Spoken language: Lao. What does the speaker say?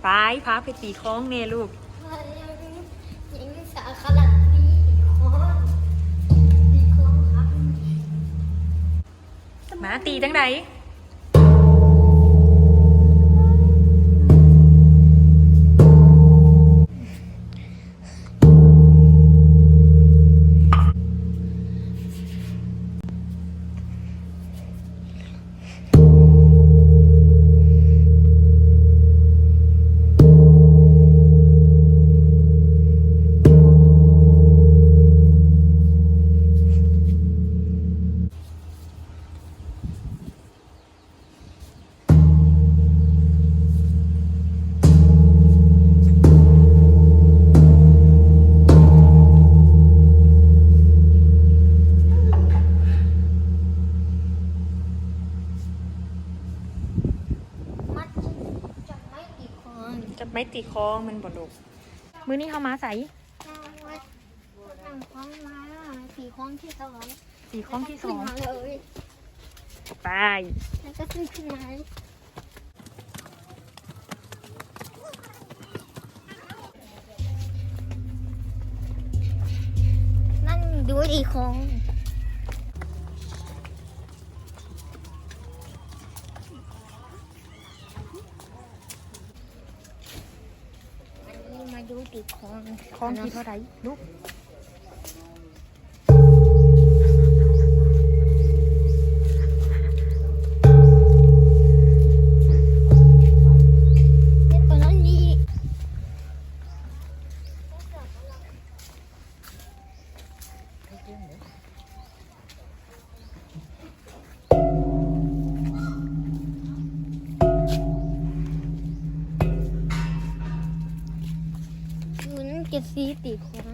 ໄປ ພາໄປຕີຄ້ອງແດ່ລູກ. ຍັງສາຄະລັດຕີຄ້ອງ ຕີຄ້ອງຄັບ. ມາ ຕີຈັ່ງໃດ? ມັດຈັບໄມ້ຕີຄ້ອງ. ຈັບໄມ້ຕີຄ້ອງແມ່ນບໍ່ລູກ? ມື້ນີ້ເຮົາມາໃສ? ມາວັດ ນັ່ງຄ້ອງມາ ຕີຄ້ອງທີ່ສອງ. ຕີຄ້ອງທີ່ສອງ ແລ້ວກໍຂຶ້ນມາເລີຍ. ໄປ ແລ້ວກໍຂຶ້ນ ຂຶ້ນມາ. ນັ່ງດູຕີຄ້ອງ. ອັນນີ້ມາດູຕີຄ້ອງ. ຄ້ອງທີ່ເທົ່າໃດລູກ? ເຮັດປານນັ້ນນີ້. ຢູ່ນັ້ນເຈັດສີ່ຕີຄ້ອງ.